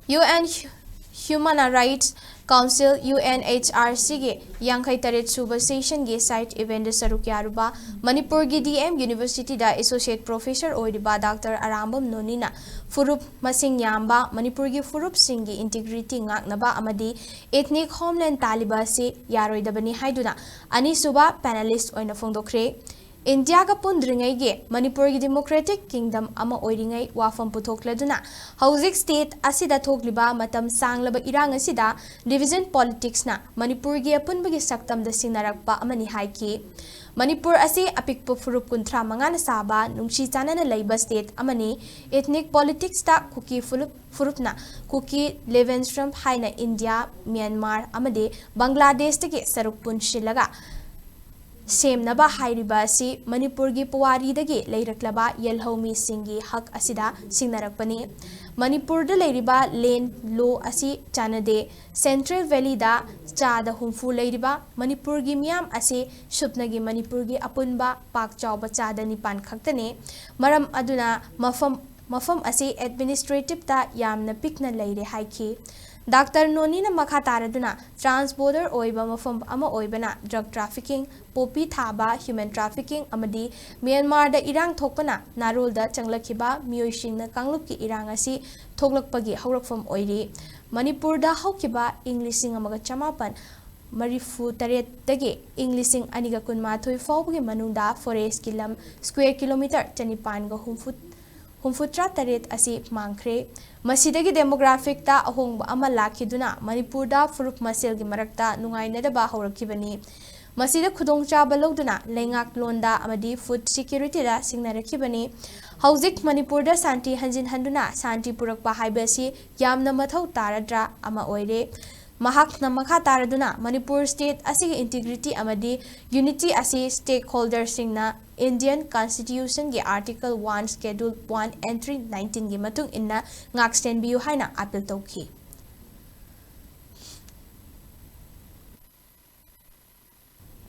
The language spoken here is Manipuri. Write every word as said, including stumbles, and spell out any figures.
UN Human Rights Council, UNHRC ꯒꯤ ꯌꯥꯡꯈꯩ ꯇꯔꯦꯠ ꯁꯨꯕ session ꯒꯤ side event ꯗ ꯁꯔꯨꯛ ꯌꯥꯔꯨꯕ ꯃꯅꯤꯄꯨꯔꯒꯤ D M University ꯗ Associate Professor ꯑꯣꯏꯔꯤꯕ Doctor ꯑꯔꯥꯝꯕꯝ ꯅꯣꯅꯤꯅ ꯐꯨꯔꯨꯞ ꯃꯁꯤꯡ ꯌꯥꯝꯕ ꯃꯅꯤꯄꯨꯔꯒꯤ ꯐꯨꯔꯨꯞꯁꯤꯡꯒꯤ integrity ꯉꯥꯛꯅꯕ ꯑꯃꯗꯤ ethnic homeland ꯇꯥꯜꯂꯤꯕ ꯑꯁꯤ ꯌꯥꯔꯣꯏꯗꯕꯅꯤ ꯍꯥꯏꯗꯨꯅ ꯑꯅꯤꯁꯨꯕ panelist ꯑꯣꯏꯅ ꯐꯣꯡꯗꯣꯛꯈ꯭ꯔꯦ꯫ ꯏꯟꯗꯤꯌꯥꯒ ꯄꯨꯟꯗ꯭ꯔꯤꯉꯩꯒꯤ ꯃꯅꯤꯄꯨꯔꯒꯤ democratic kingdom ꯑꯃ ꯑꯣꯏꯔꯤꯉꯩ ꯋꯥꯐꯝ ꯄꯨꯊꯣꯛꯂꯗꯨꯅ ꯍꯧꯖꯤꯛ state ꯑꯁꯤꯗ ꯊꯣꯛꯂꯤꯕ ꯃꯇꯝ ꯁꯥꯡꯂꯕ ꯏꯔꯥꯡ ꯑꯁꯤꯗ division politics ꯅ ꯃꯅꯤꯄꯨꯔꯒꯤ ꯑꯄꯨꯟꯕꯒꯤ ꯁꯛꯇꯝꯗ ꯁꯤꯡꯅꯔꯛꯄ ꯑꯃꯅꯤ ꯍꯥꯏꯈꯤ꯫ ꯃꯅꯤꯄꯨꯔ ꯑꯁꯤ ꯑꯄꯤꯛꯄ ꯐꯨꯔꯨꯞ ꯀꯨꯟꯊ꯭ꯔꯥ ꯃꯉꯥꯅ ꯁꯥꯕ ꯅꯨꯡꯁꯤ ꯆꯥꯟꯅꯅ ꯂꯩꯕ state ꯑꯃꯅꯤ꯫ Ethnic politics ꯇ ꯀꯨꯀꯤ ꯐꯨꯔꯨꯞ, ꯐꯨꯔꯨꯞꯅ ꯀꯨꯀꯤ, ꯂꯦꯕꯦꯟꯁ꯭ꯔꯝ ꯍꯥꯏꯅ ꯏꯟꯗꯤꯌꯥ, ꯃ꯭ꯌꯥꯟꯃꯥꯔ ꯑꯃꯗꯤ ꯕꯪꯒ꯭ꯂꯥꯗꯦꯁꯇꯒꯤ ꯁꯔꯨꯛ ꯄꯨꯟꯁꯤꯜꯂꯒ ꯁꯦꯝꯅꯕ ꯍꯥꯏꯔꯤꯕ ꯑꯁꯤ ꯃꯅꯤꯄꯨꯔꯒꯤ ꯄꯨꯋꯥꯔꯤꯗꯒꯤ ꯂꯩꯔꯛꯂꯕ ꯌꯦꯜꯍꯧꯃꯤꯁꯤꯡꯒꯤ ꯍꯛ ꯑꯁꯤꯗ ꯁꯤꯡꯅꯔꯛꯄꯅꯤ꯫ ꯃꯅꯤꯄꯨꯔꯗ ꯂꯩꯔꯤꯕ land law ꯑꯁꯤ ꯆꯥꯟꯅꯗꯦ꯫ Central Valley ꯗ ꯆꯥꯗ ꯍꯨꯝꯐꯨ ꯂꯩꯔꯤꯕ ꯃꯅꯤꯄꯨꯔꯒꯤ ꯃꯤꯌꯥꯝ ꯑꯁꯤ ꯁꯨꯞꯅꯒꯤ ꯃꯅꯤꯄꯨꯔꯒꯤ ꯑꯄꯨꯟꯕ ꯄꯥꯛ ꯆꯥꯎꯕ ꯆꯥꯗ ꯅꯤꯄꯥꯟ ꯈꯛꯇꯅꯤ꯫ ꯃꯔꯝ ꯑꯗꯨꯅ ꯃꯐꯝ, ꯃꯐꯝ ꯑꯁꯤ administrative ꯇ ꯌꯥꯝꯅ ꯄꯤꯛꯅ ꯂꯩꯔꯦ ꯍꯥꯏꯈꯤ꯫ Doctor ꯅꯣꯅꯤꯅ ꯃꯈꯥ ꯇꯥꯔꯗꯨꯅ trans border ꯑꯣꯏꯕ ꯃꯐꯝ ꯑꯃ ꯑꯣꯏꯕꯅ drug trafficking, ꯄꯣꯄꯤ ꯊꯥꯕ, human trafficking ꯑꯃꯗꯤ ꯃ꯭ꯌꯥꯟꯃꯥꯔꯗ ꯏꯔꯥꯡ ꯊꯣꯛꯄꯅ ꯅꯥꯔꯣꯜꯗ ꯆꯪꯂꯛꯈꯤꯕ ꯃꯤꯑꯣꯏꯁꯤꯡꯅ ꯀꯥꯡꯂꯨꯞꯀꯤ ꯏꯔꯥꯡ ꯑꯁꯤ ꯊꯣꯛꯂꯛꯄꯒꯤ ꯍꯧꯔꯛꯐꯝ ꯑꯣꯏꯔꯤ꯫ ꯃꯅꯤꯄꯨꯔꯗ ꯍꯧꯈꯤꯕ ꯏꯪ ꯂꯤꯁꯤꯡ ꯑꯃꯒ ꯆꯃꯥꯄꯟ ꯃꯔꯤꯐꯨ ꯇꯔꯦꯠꯇꯒꯤ ꯏꯪ ꯂꯤꯁꯤꯡ ꯑꯅꯤꯒ ꯀꯨꯟꯃꯥꯊꯣꯏ ꯐꯥꯎꯕꯒꯤ ꯃꯅꯨꯡꯗ forest ꯀꯤ ꯂꯝ square kilometre ꯆꯅꯤꯄꯥꯟꯒ ꯍꯨꯝꯐꯨ, ꯍꯨꯝꯐꯨꯇꯔꯥ ꯇꯔꯦꯠ ꯑꯁꯤ ꯃꯥꯡꯈ꯭ꯔꯦ꯫ ꯃꯁꯤꯗꯒꯤ demographic ꯇ ꯑꯍꯣꯡꯕ ꯑꯃ ꯂꯥꯛꯈꯤꯗꯨꯅ ꯃꯅꯤꯄꯨꯔꯗ ꯐꯨꯔꯨꯞ ꯃꯁꯦꯜꯒꯤ ꯃꯔꯛꯇ ꯅꯨꯡꯉꯥꯏꯅꯗꯕ ꯍꯧꯔꯛꯈꯤꯕꯅꯤ꯫ ꯃꯁꯤꯗ ꯈꯨꯗꯣꯡꯆꯥꯕ ꯂꯧꯗꯨꯅ ꯂꯩꯉꯥꯛꯂꯣꯟꯗ ꯑꯃꯗꯤ food security ꯗ ꯁꯤꯡꯅꯔꯛꯈꯤꯕꯅꯤ꯫ ꯍꯧꯖꯤꯛ ꯃꯅꯤꯄꯨꯔꯗ ꯁꯥꯟꯇꯤ ꯍꯟꯖꯤꯟꯍꯟꯗꯨꯅ ꯁꯥꯟꯇꯤ ꯄꯨꯔꯛꯄ ꯍꯥꯏꯕ ꯑꯁꯤ ꯌꯥꯝꯅ ꯃꯊꯧ ꯇꯥꯔꯗ꯭ꯔꯥ ꯑꯃ ꯑꯣꯏꯔꯦ꯫ ꯃꯍꯥꯛꯅ ꯃꯈꯥ ꯇꯥꯔꯗꯨꯅ ꯃꯅꯤꯄꯨꯔ state ꯑꯁꯤꯒꯤ integrity ꯑꯃꯗꯤ unity ꯑꯁꯤ stakeholder ꯁꯤꯡꯅ Indian Constitution ꯒꯤ Article one, Schedule one, Entry nineteen ꯒꯤ ꯃꯇꯨꯡ ꯏꯟꯅ ꯉꯥꯛꯁꯦꯟꯕꯤꯌꯨ ꯍꯥꯏꯅ appeal ꯇꯧꯈꯤ꯫